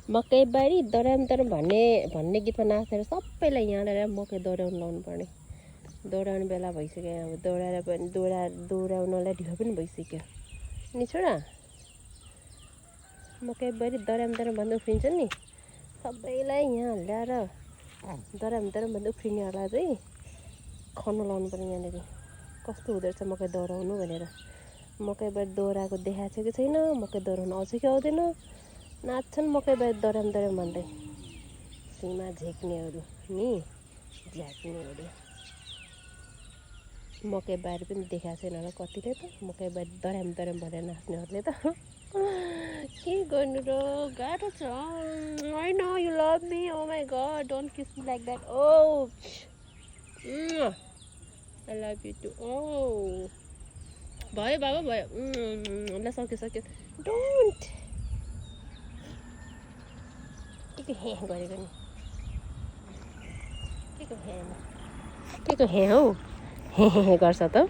मकैबारी dram dram भन्ने गीतमा नाचेर सबैलाई यहाँ ल्याएर मकै दोहोऱ्याउनु लाउनु पर्ने। दोहोऱ्याउने बेला भइसक्यो अब दोहोऱ्याएर पनि दोहोऱ्याउनलाई ढिलो पनि भइसक्यो नि छोरा। मकैबारी दराम भन्दै उफ्रिन्छ नि सबैलाई यहाँ ल्याएर दराम भन्दै उफ्रिनेहरूलाई चाहिँ खन्नु लाउनु पर्ने यहाँनिर कस्तो हुँदो रहेछ मकै दोहोऱ्याउनु भनेर। मकैबारी दोहोऱ्याएको देखाएको छ कि छैन, मकै दोहोऱ्याउनु आउँछ कि आउँदैन, नाच्छन् मकैबारी दराम भन्दै। सीमा झेक्नेहरू नि झ्याक्नेहरू। मकैबारी पनि देखाएको छैन होला कतिले त मकैबारी दराम भनेर नाच्नेहरूले त। के गर्नु र गाह्रो छ। I know you love me, oh my God don't kiss me like that. Oh I love you too. ओ भयो बाबा भयो। ल सक्यो। डोन्ट के हे गरेको नि के को हे हौ हे गर्छ त।